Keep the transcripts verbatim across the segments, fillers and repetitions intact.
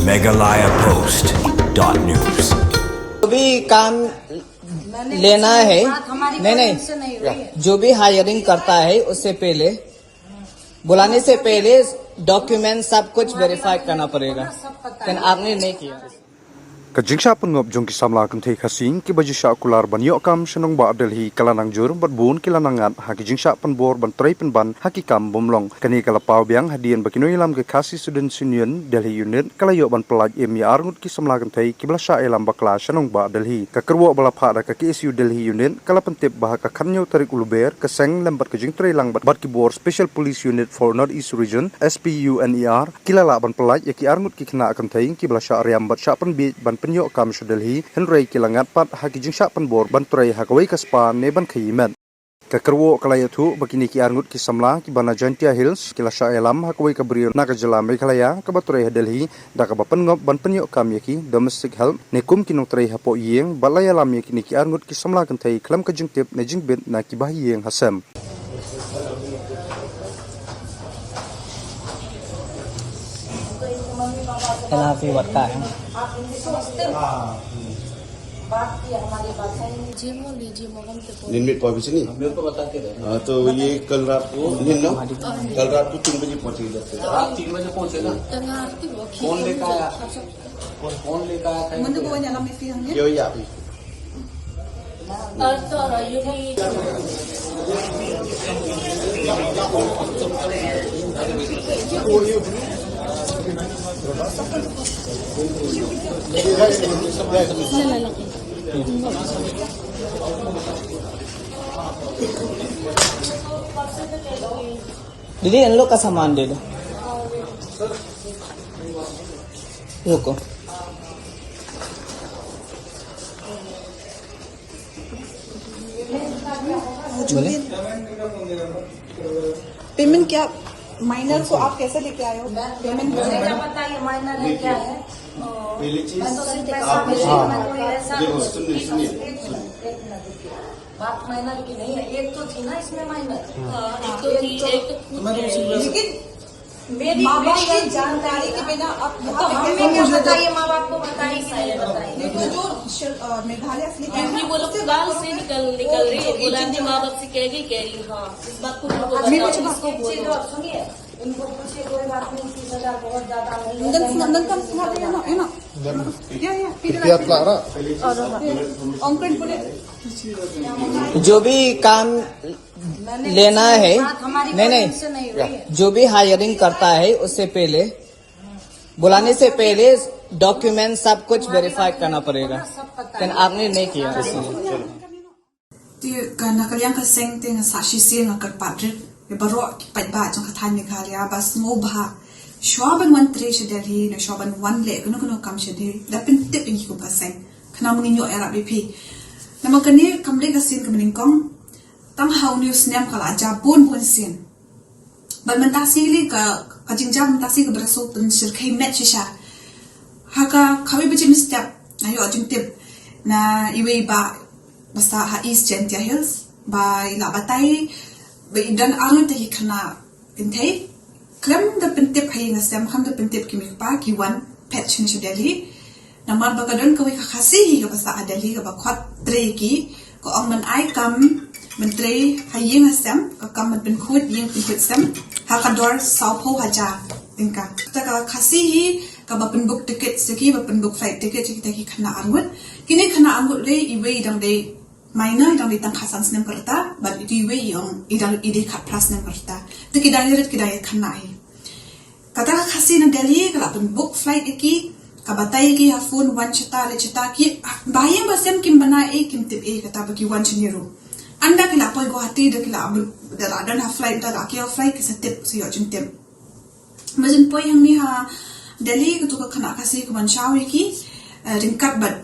Meghalaya Post dot news. जो भी काम लेना है, नहीं नहीं, जो भी हायरिंग करता है, उससे पहले, बुलाने से पहले डॉक्यूमेंट सब कुछ वेरीफाई करना पड़ेगा। लेकिन आपने नहीं किया। Ka jingshah pynngop jong ki samla kynthei Khasi kiba ju shah kular ban ïoh kam sha nongbah Delhi ka la nang jur bad bun ki la nang ngat ha ki jingshah pynbor ban trei pynban ha ki kam bym long. Kane ka la paw biang hadien ba ki nongïalam ka Khasi Students Union Delhi Unit ka la ïoh ban pyllait im ïa arngut ki samla kynthei kiba la shah ïalam bakla sha nongbah Delhi. Ka kyrwoh ba la phah da ka K S U Delhi Unit ka la pyntip ba ha ka khathynñiew tarik u Lber ka seng lem bad ka jingtrei lang bad, bad ki bor Special Police Unit for North East Region, S P U N E R, ki la lah ban pyllait ïa ki arngut ki khynnah kynthei kiba la shah riam bad shah pynbiej ban pynïoh kam sha Delhi, hynrei ki la ngat pat ha ki jingshah pynbor ban trei ha kawei ka spa ne ban khaïi met. Ka kyrwoh ka la ïathuh ba kine ki arngut ki samla kiba na Jaintia Hills ki la shah ïalam ha kawei ka briew na ka jylla Meghalaya kaba trei ha Delhi, da kaba pynngop ban pynïoh kam ïa ki domestic help ne kum ki nongtrei hapoh ïing, bad la ïalam ïa kine ki arngut ki samla kynthei khlem ka jingtip ne jingbit na ki bahaïing hasem. चला, फिर बता है। नींद में पहुंची नहीं? मेरे को बताते रहे। हाँ, तो ये कल रात को नींद ना, कल रात को तीन बजे पहुंचे इधर से। रात तीन बजे पहुंचे ना। कौन लेकर आया? कौन लेकर आया था? क्यों ये आप ही? दीदी, इन लोग का सामान दे दो। रुको। बोले? पेमेंट क्या, माइनर को आप कैसे लेके आए हो? पेमेंट मुझे क्या पता ये माइनर है क्या है? पहली चीज मैं तो सिर्फ पैसा आप भेज रही हूँ, मैं कोई ऐसा देखो, सुनिए, सुनिए, एक मिनट रुकिए। बात माइनर की नहीं है, एक तो थी ना इसमें माइनर। हाँ, एक तो थी, एक तो लेकिन मेरी माँ बाप मेरी की एक जानकारी के बिना आप तो यहाँ पे हमें कैसे क्या पहुँच पता गए? ये माँ बाप को बताएंगे, सारे बताएंगे। नहीं, तो जो श- अ, मेघालय असली क्योंकि वो लोग गांव से निकल निकल रही है, बोला कि माँ बाप से कह गई, कह रही, हाँ, इस बात को तुमको अभी बताओ, मुझे इसको पूछिए, बोलो। जो आप सुनिए, इनको पूछिए, कोई बात नहीं, तीस हजार बहुत ज्यादा नहीं है। नंदन, नंदन का सुना रहे हैं ना, है ना? या, या, पीछे क्या प्ला रहा? ऑनकरेंट बोले। जो भी काम लेना है, नहीं नहीं, जो भी हायरिंग करता है, उससे पहले, बुलाने से पहले डॉक्यूमेंट सब कुछ वेरीफाई करना पड़ेगा। लेकिन आपने नहीं किया। Te ka na ka liang ka seng te nga sa shisien nga kyrpad rit ïa baroh ki paidbah jong ka thaiñ Meghalaya ba sngewbha shuwa ban wan trei sha Delhi ne shuwa ban wan leh kano kano kam sha Delhi, da pyntip ïa ngi kum ka seng, khnang ba ngin ïoh ïarap ïa phi. Namar kane kam dei ka sien kaba nyngkong, tang ha une u snem ka la jia bun bun sien. Bad mynta sngi lei ka, ka jingjia mynta sngi kaba la shu pynshyrkhei met shisha. Ha ka kawei baje mynstep nga ïoh jingtip na iwei i bah ba sah ha East Jaintia Hills ba i la batai ba i don arngut ki khynnah kynthei, khlem da pyntip ha ïing ha sem, khlem da pyntip ki mei ki pa, ki wan phet shane sha Delhi. Namar ba ka don kawei ka Khasi hi kaba sah ha Delhi kaba khot trei ki, ka ong ban ai kam ban trei ha ïing ha sem, ka kam ban pynkhuid ïing pynkhuid sem ha ka dor sawphew hajar tyngka. Kata ka Khasi hi kaba pynbook ticket sha ki, ba pynbook flight ticket sha kita ki khynnah arngut. Kine khynnah arngut lei iwei i dang dei minor, i dang dei tang khatsan snem ka rta, bad iwei i ong i dang, i dei khatphra snem ka rta. Te ki dang ïarit, ki dang ïakhynnah hi. Kata ka Khasi na Delhi ka la pynbook flight ïa ki, ka batai ïa ki ha phone, wan shata leit shata, ki ba ïing ba sem kim bana ei, kim tip ei kata ba ki wan shane ruh. Ynda ki la poi Guwahati da ki la, da la don ha flight, da la kiew flight ki sa tip, sa ïoh jingtip. Ba jin poi hangne ha Delhi, katu ka khynnah Khasi ka ban shaw ïa ki, eh, ryngkat bad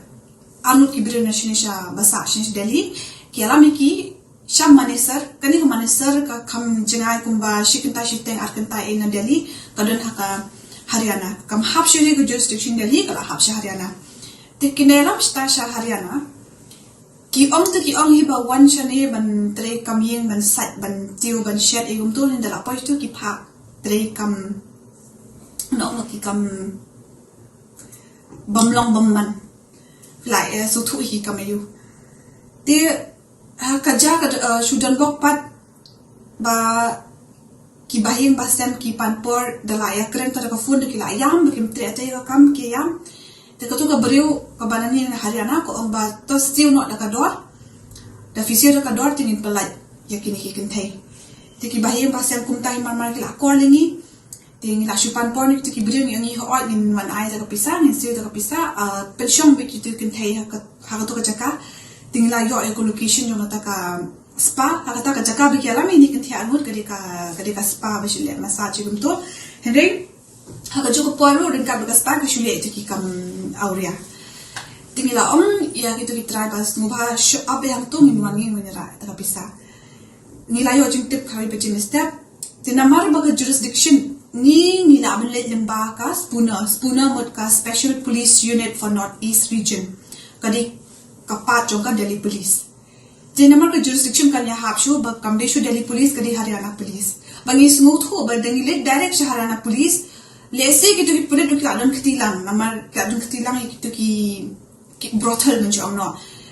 arngut ki briew na shane sha, ba sah shane sha Delhi, ki ïalam ïa ki sha Manesar. Kane ka Manesar ka kham jngai kumba shi kynta shiteng ar kynta ei na Delhi, ka don ha ka Haryana. Kam hap shuh ïa ka jurisdiction Delhi, ka la hap sha Haryana. Te ki ïalam shata sha Haryana. Ki ong te ki ong hi ba wan shane ban trei kam ïing, ban sait, ban tiew, ban shet, ei kumtu, hynda la poi tu ki phah trei kam, noh noh ki kam bym long bym man. La, eh, sngewthuh hi kam aïu. Te ha ka jaka, eh, shu don bok pat ba ki bahaïing bahasem ki pan por da la ïakren ta da ka phone da ki la ïam ba kim treh ta ïa ka kam ki ïam. Te katu ka briew kaba nangne na Haryana ka ong ba to siew noh da ka dor. Da phi siew da ka dor te ngin pynlait ïa kine ki kynthei. Te ki bahaïing bahasem kumta hi mar mar ki la call ïa ngi. Te ngi la shu pan por na kitu ki briew, ngi ong ngi hooid ngin wan ai ta ka pisa, ngin siew ta ka pisa, ah, pynshong beit kitu ki kynthei ha ka, ha katu ka jaka. Te ngi la ïoh ïa ka location jong kata ka spa, ha kata ka jaka ba ki ïalam ïa kine ki kynthei arngut ka dei ka, ka dei ka spa ba shu leh massage kumto. Hynrei ha kajuh ka por ruh ryngkat bad ka spa ki shu leh ïa kitu ki kam awria. Te ngi la ong ïa kitu ki trai ba sngewbha show up ïa hangto, ngin wan ngi wan ïarap ïa ta ka pisa. Ngi la ïoh jingtip kawei ba jingstep. Te namar ba ka jurisdiction ngi, ngi la ban leit lyngba ka SPUNA. SPUNA mut ka Special Police Unit for North East Region. Ka dei ka part jong ka Delhi Police. Te namar ka jurisdiction kan ïahap shuh ba kam dei shuh Delhi Police, ka dei Haryana Police. Ba ngi sngewthuh ba da ngi leit direct sha Haryana Police, lehse kitu ki pulit ruh ki la don kti lang, namar ki la don kti lang ïa kitu ki, ki brothel ngan shu ong noh.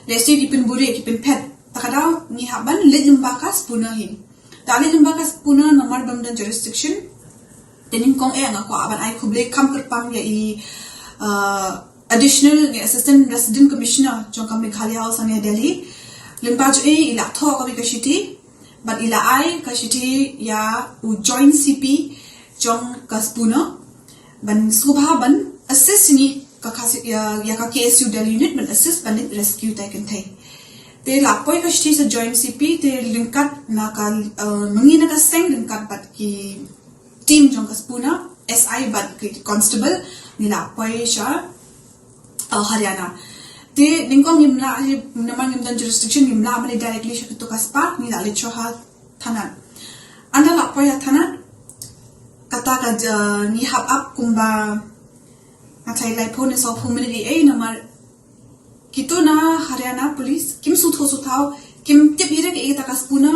Lehse ki pynbuhrieh, ki pynphet. Ta ka daw ngi hap ban leit lyngba ka SPUNA hi. Te leit lyngba ka SPUNA namar bym don jurisdiction. Te nyngkong eh nga kwah ban ai khublei kham kyrpang ïa i, uh, Additional, i Assistant Resident Commissioner jong ka Meghalaya House ha New Delhi. Lyngba jong i, i la thoh kawei ka shithi bad i la ai ka shithi ïa u Joint C P jong ka SPUNA ban sngewbha ban assist ngi ka, ka, ïa, ïa ka K S U Delhi unit ban assist ban leit rescue ïa ki kynthei. Te la poi ka shithi sha Joint C P, te ryngkat na ka, eh, ma ngi na ka seng ryngkat bad ki team jong ka SPUNA, S I bad ki constable, ngi la poi sha, uh, Haryana. Te nyngkong ngim lah, namar ngim don jurisdiction, ngim lah ban leit directly sha katu ka spa, ngi la leit shuwa ha Thanad. Ynda la poi ha Thanad, kata ka, uh, ngi hap ap kumba, nga tharai laiphew ne sawphew minit ei ei, namar kitu na Haryana Police kim sngewthuh sngewthaw, kim tip hi re kaei kata ka SPUNA,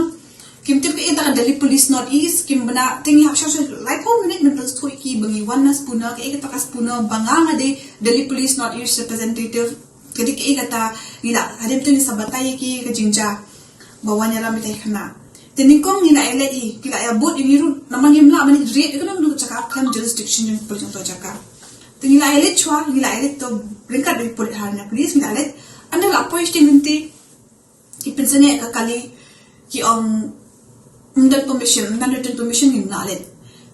kim tip kaei kata ka Delhi Police North East, kim bna, te ngi hap shuwa shuwa laiphew minit ban pynsngewthuh ïa ki ba ngi wan na SPUNA, kaei kata ka SPUNA, ba nga nga dei Delhi Police North East representative, ka dei kaei kata. Ngi la, hadien te ngi sa batai ïa ki ka jingjia ba wan ïalam ïa ki khynnah. Te nyngkong ngi la ïaleit hi, ki la ïabud ïa ngi ruh, namar ngim lah ban ïa ried ïa kano kano ka jaka khlem jurisdiction jong ka pulit jong kata ka jaka. Te ngi la ïaleit shuwa, ngi la ïaleit to ryngkat bad ki pulit Haryana Police, ngi la ïaleit. Ynda la poi sha lynti, ki pynsangeh ka kali, ki ong ym don permission, ym don written permission, ngim lah leit.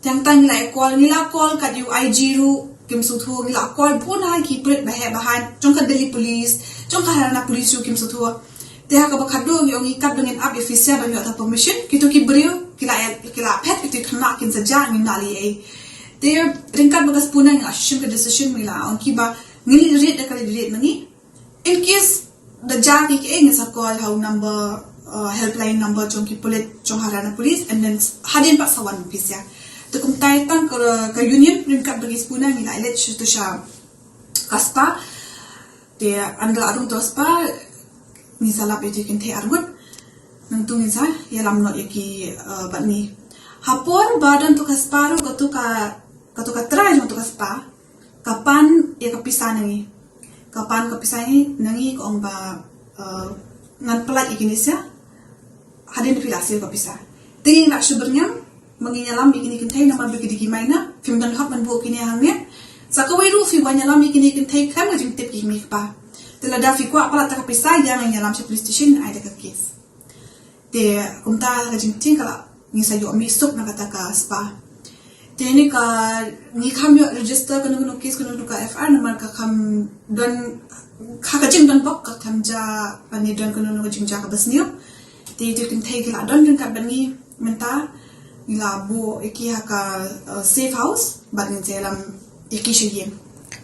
Te hangta ngi la call, ngi la call kat ïa u I G ruh, kim sngewthuh, ngi la call bun ha ki pulit baheh bahaiñ jong ka Delhi Police, jong ka Haryana Police ruh kim sngewthuh. Te ha kaba khatduh ngi ong ngi kat ba ngin ap ïa phi sha ban ïoh ta permission, kitu ki briew ki la, ki la phet, kitu ki khynnah kin sa jah, ngim lah leh ei. Te ryngkat bad ka SPUNA ngi la shu shim ka decision, ngi la ong ki ba ngin leit ried da ka leit ried ma ngi. In case da jah kiei kiei ngin sa call ha u number, uh, helpline number jong ki pulit, jong Haryana Police, and then hadien pat sa wan phi sha. Te kumta tang ka, ka union ryngkat bad ki SPUNA ngi la leit sha tu sha ka spa. Te ynda la rung tu spa, ngi sa lap ïa ki kynthei arngut. Nangtu ngin sa ïalam noh ïa ki, uh, bad ngi. Ha por ba don tu ka spa ruh, katu ka, katu ka trai jong tu ka spa ka pan ïa ka pisa na ngi. Ka pan ka pisa na ngi, ka ong ba, uh, ngan pyllait ïa kine sha hadien phi la siew ka pisa. Te ngi la shu byrngem, ma ngi ïalam ïa kine ki kynthei namar ba ki dei ki minor, phim don hok ban buh kine hangne. Sa kawei ruh phi wan ïalam ïa kine ki kynthei khlem ka jingtip ki mei ki pa. Te lada phi kwah palat ta ka pisa, ïa ngan ïalam sha police station, ai da ka case. Te kumta ka jingtieng ka la, ngi sa ïoh mih suk na kata ka spa. Te ni ka, ngi kham ïoh register kano kano case, kano kano ka F I R namar ka kham don, ha ka jingdon bok ka kham jia ban ïa don kano kano ka jingjia kaba sniew. Te ïa ki kynthei ki la don ryngkat bad ngi mynta, ngi la buh ïa ki ha ka, uh, safe house bad ngin sa ïalam ïa ki sha ïing.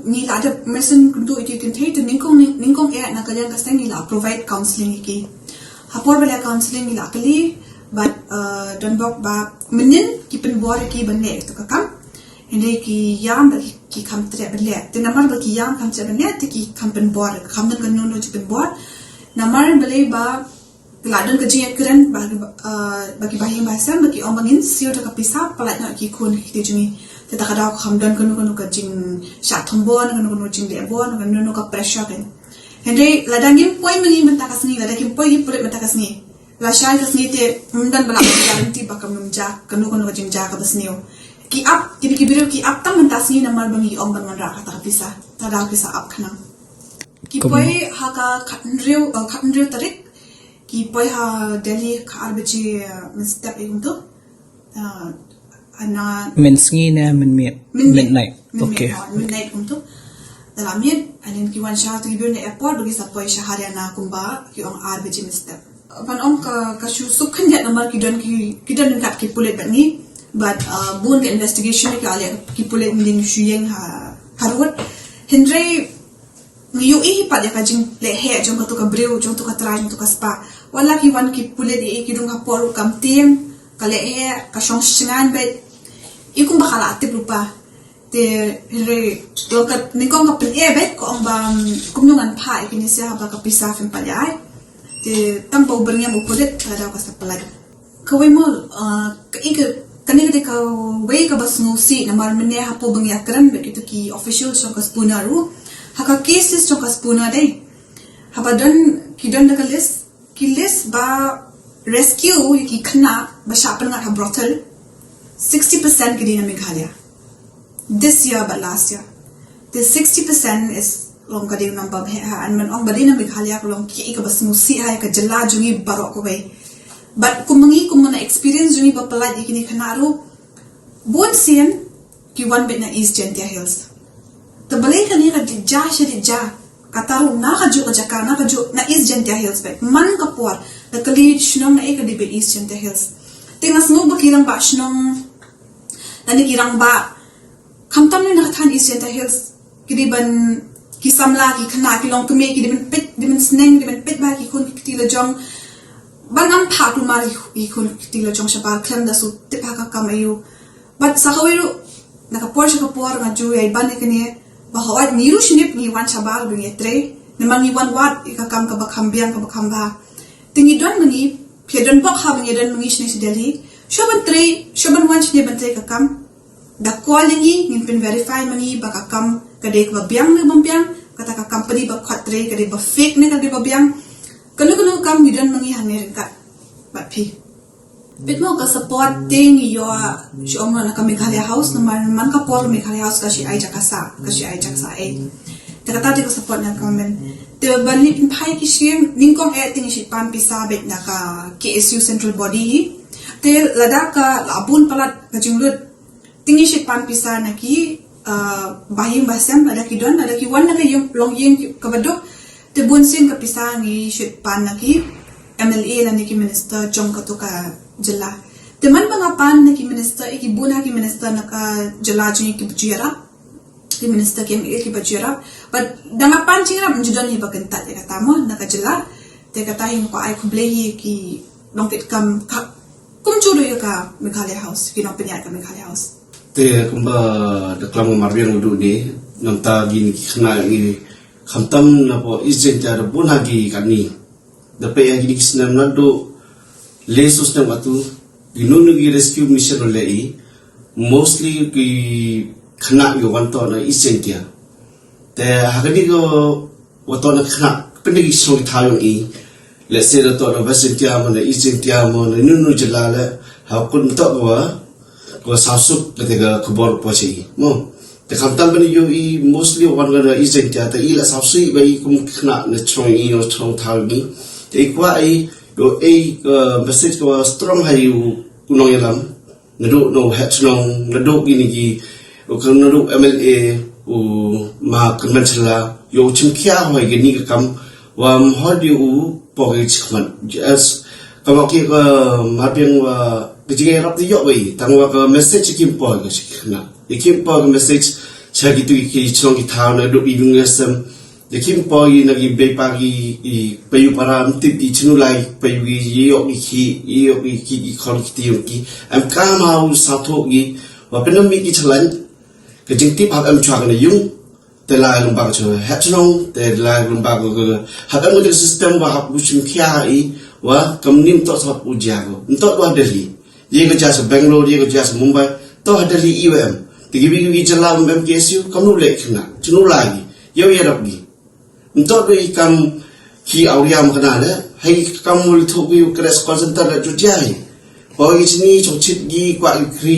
Ngi la dep mynsiem kyntu ïa ki kynthei, te nyngkong, nyngkong eh na ka liang ka seng ngi la provide counselling ïa ki. Ha por ba leh counselling ngi la kylli bad, uh, don bok ba mynnin ki pynbor ïa ki ban leh ïa katu ka kam. Hynrei ki ïam bad ki, ki kham treh ban leh. Te namar ba ki ïam kham treh ban leh, te ki kham pynbor, kham don kano kano jingpynbor. Namar balei ba la don ka jingïakren ba, uh, ba ki bahaïing bahasem, ba ki ong ba ngin siew da ka pisa pyllait noh ïa ki khun ki kti jong ngi. Te ta ka daw kam don kano kano ka jingshah thombor, kano kano jingleh bor, kano kano ka pressure kan. Hynrei lada ngim poi ma ngi mynta ka sngi, lada kim poi ki pulit mynta ka sngi, lashai ka sngi te ym don ba lah ban guarantee ba kam nym jia kano kano ka jingjia kaba sniew. Ki ap, kine ki briew ki ap tang mynta sngi namar ba ngi ong ban wanrah kata ka pisa. Ta daw pisa ap khnang. Ki poi ha ka khathynriew, uh, khathynriew tarik. Ki poi ha Delhi ka ar baje, uh, mynstep ïa kumto. Uh, ana mynsngi ne mynmiet? Mynmiet. Midnight. Mynmiet, okay. Uh, midnight kumto. Da la miet, and then ki wan sha, te ki briew na airport, ki sa poi sha Haryana kumba ki ong ar baje mynstep. Ban ong ka, ka shu suk khyndiat namar ki don ki, ki don ryngkat ki pulit bad ngi. But, uh, bun ka investigation ki la leh ki pulit, ngim shu ïeng ha, ha road. Hynrei ngi ïohi pat ïa ka jinglehheh jong kato ka briew, jong kato ka trai, jong kato ka spah. Wat la ki wan ki pulit, ïa ki rung hapoh ruh kam tieng, ka lehheh, ka shong shngaiñ beit. I kumba ka la tip ruh pa. Te hynrei, to ka, nyngkong ka pyneh beit, ka ong ba, mm, kumno ngan phah ïa kine sha haba ka pisa phim pat ïa ai. Te tang ba u byrngem u pulit, ka daw ka sa pynlait. Kawei mo, ah, ka, i ka, kane ka dei kawei kaba sngewsih namar mynne hapoh ba ngi ïakren bad kito ki official jong ka Spooner ruh. Ha ka cases jong ka Spooner dei. Haba don, ki don da ka list, ki list ba rescue ïa ki khynnah ba shah pynngat ha brothel, sixty percent ki dei na Meghalaya. This year bad last year. Te sixty percent is long ka dei u number ba heh ha, and man ong ba dei na Meghalaya ka long kaei kaba sngewsih ha ïa ka jylla jong ngi baroh kawei. Bad kum ma ngi, kum ma na experience jong ngi ba pynlait ïa kine khynnah ruh, bun sien ki wan beit na East Jaintia Hills. Te balei kane ka dei jia sha dei jia. Kata ruh na kajuh ka jaka, na kajuh na East Jaintia Hills beit. Man ka por, da kylli shnong naei ka dei beit East Jaintia Hills. Te nga sngew ba ki rangbah shnong lane ki rangbah, khamtam ne na ka thaiñ East Jaintia Hills, ki dei ban, ki samla, ki khynnah, ki longkmie, ki dei ban peit, dei ban sneng, dei ban peit bha ki khun ki kti la jong. Ban ngam phah kulmar ki, ki khun ki kti la jong shabar khlem da shu tip ha ka kam aïu. Bad sa kawei ruh, na ka por sha ka por nga ju ïai ban ïa kane, ba hooid ngi ruh shu nip, ngi wan shabar ba ngi ïatrei, namar ngi wan wad ïa ka kam kaba kham biang, kaba kham bha. Te ngi don ma ngi, phi don bok ha ba ngi don ma ngi shane sha Delhi. Shuwa ban trei, shuwa ban wan shane ban trei ka kam. Da call ïa ngi, ngin pyn verify ma ngi ba ka kam ka dei kaba biang ne bym biang, kata ka company ba khot trei ka dei ba fake ne ka dei ba biang. Kano kano ka kam ngi don ma ngi hangne ryngkat bad phi. Bit mo ka support te ngi ïoh shu ong na ka Meghalaya House, namar man ka por Meghalaya House ka shu ai jaka sah, ka shu ai jaka sah ei. Te kata te ka support na ka government. Te ban leit pynphai ki skim, nyngkong eh te ngi shu pan pisa beit na ka K S U central body hi. Te lada ka la bun palat ka jinglut, te ngi shu pan pisa na ki, uh, bahaïing bahasem, lada ki don, lada ki wan na ka ïing, longïing kaba duk, te bun sien ka pisa ngi shu pan na ki M L A lane ki minister jong kato ka jylla. Te man ba nga pan na ki minister, eh, ki bun ha ki minister na ka jylla jong ngi kiba ju ïarap. Ki minister ki M L A kiba ju ïarap. Bad da nga pan jingïarap, ngi ju don hi ba kyntait ïa kata mo na ka jylla. Te kata hi nga kwah ai khublei hi ki nongkitkam ka, kumjuh ruh ïa ka Meghalaya House, ki nongpynïaid ka Meghalaya House. Te kumba da klam u Marbiang u duh ne, namta kine ki khynnah ngi khamtam na poh East Jaintia da bun ha ki katni. Da peit ha kine ki snem naduh le saw snem katto, kino kino ki rescue mission ruh leh i, mostly ki khynnah ki wan toh na East Jaintia. Te ha kane ka wa toh na khynnah, pynda ki shnong ki thaw jong i. Let's say da toh na West Jaintia mo, na East Jaintia mo, na kino kino jylla leh, ha kut mynta ka wa, ka wa sawsuk, kata ka khubor poi sha i. Mo. Te khamtam ban ïoh i mostly wan ka na East Jaintia, te i la sawsuk ba i kum khynnah na shnong i, na shnong thaw i. Te i kwah i, ïoh i, uh, message ka wa strong ha i u, u nongïalam. Naduh na u head shnong, naduh kine ki, u ka naduh M L A, u ma kynman shala, ïoh u chimkhia hoi kine ki kam, wa ym hoi de u poi ki chikhmat. Just, ka wa ki ka Marbiang wa, ka jingïarap te ïoh wei, tang wa ka message kim poi ka chikhmat. Kim poi ka message, sha kitu ki shnong ki thaw naduh i dung yasem, Da kim poi na ki bei pa ki, i payu para ym tip i chinu lai payu ki, ïoh ki khih, ïoh ki khih ki khon ki tieng ki. Em kam ha u sa thoh ki, wa pynam mi ki chalan, ka jingtip hap em chwa ka na yung, te la lum bak chwa, hap chnong, te la lum bak ka, hap em ka system wa hap u chim khia i, wa kam nim toh sa u jia ko. Ym toh wa Delhi. Ye ka jia sa Bangalore, ye ka jia sa Mumbai, toh ha Delhi i wa em. Te kiwei kiwei ki jylla ym em K S U, kamnu leh khynnah, shano la ki, ïoh ïarap ki. Ym toh dei kam ki awria ma kane le, hei kam mul thuh ki u khreh call center la jut jai. Ba ki chini chong chit ki kwah ki khri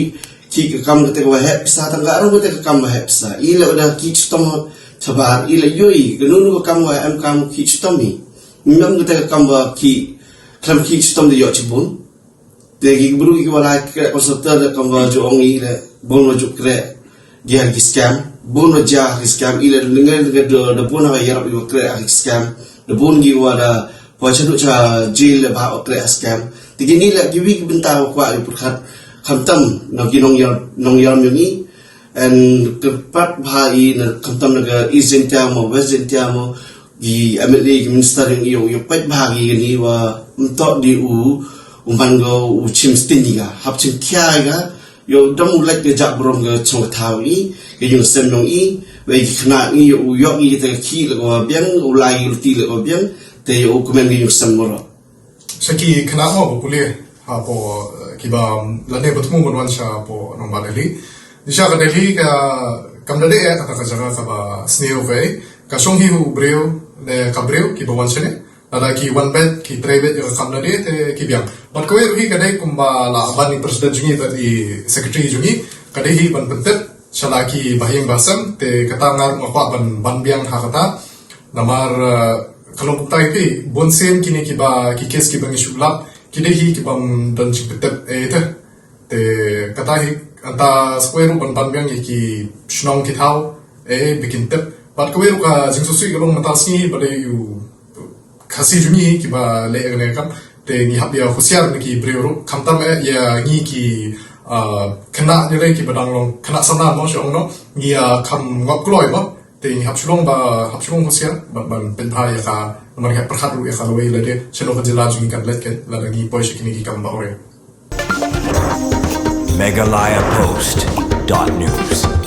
ki ka kam kata ka waheh pisa tang ka arong kata ka kam waheh pisa. I la da ki chitom chabar, i la ïohi, ka nunu ka kam wa em kam ki chitom i. Ngam kata ka kam wa ki, klam ki chitom de ïoh chibun. Te ki bru ki wala khreh call center de kam wa ju ong i le, bun wa ju khreh. Dia ki scam, bun wa jia ki scam, i le lengai lengai de, de bun ha ïarap i wa khreh ki scam, de bun ki wa da, wa chanu cha jail le ba wa khreh scam. Te kini le kiwei ki bynta wa kwah i pyrkhat, khamtam, na ki nongïar, nongïar myung i, en kyrpad bha i na khamtam na ka East Jaintia mo, West Jaintia mo, ki M L A, ki minister ïong, ïong, ïong peit bha ki kini wa ym toh dei u, u man go u chim sting i ka, hap chim khia i ka, ïoh dam u lait ka jak brom ka chong ka thaw i, ka ïung sem ïong i, wei ki khynnah i, ïoh u ïoh i kita ki la ka wa biang, u lai i luti la ka wa biang, te ïoh u kmen ka ïung sem moro. Sha ki khynnah mo ba pule, ha po, eh, kiba, lane ba thmu ban wan sha po nong ba Delhi. Ni sha ka Delhi ka kam da dei, eh, kata ka jaka kaba sniew ka, eh. Ka shong hi u briew, ne ka briew, kiba wan shane. Lada ki wan bad, ki trei bad, ïa ka kam da dei, te ki biang. Bad kawei ruh hi ka dei kumba la ban i president jong ngi, bad i secretary jong ngi, ka dei hi ban pyntip, sha la ki bahaïing bahasem, te kata nga ruh nga kwah ban, ban biang ha kata. Namar, eh, ka long kumta hi, bun sien kine kiba, ki case kiba ngi shu lap, ki dei hi kibym don jingpyntip, eh, te. Te kata hi, ynda sa kawei ruh ban ban biang ïa ki shnong ki thaw, eh, ba kin tip. Bad kawei ruh ka jingsngewsih ka long mynta sngi ba dei u Khasi jong ngi kiba leh kane ka kam. Te ngi hap ïa husiar na ki briew ruh, khamtam eh ïa ngi ki, ah, khynnah ngi lei kiba dang long khynnah samla mo, shu ong no, ngi ïa kham ngop kloi mo. Te ngi hap shu long ba, hap shu long husiar, ban, ban pynbha ïa ka, namar ngi hap pyrkhat ruh ïa ka lawei lade, shano ka jylla jong ngi kan leit kan, lada ngi poi sha kine ki kam ba ure. Meghalaya Post dot news.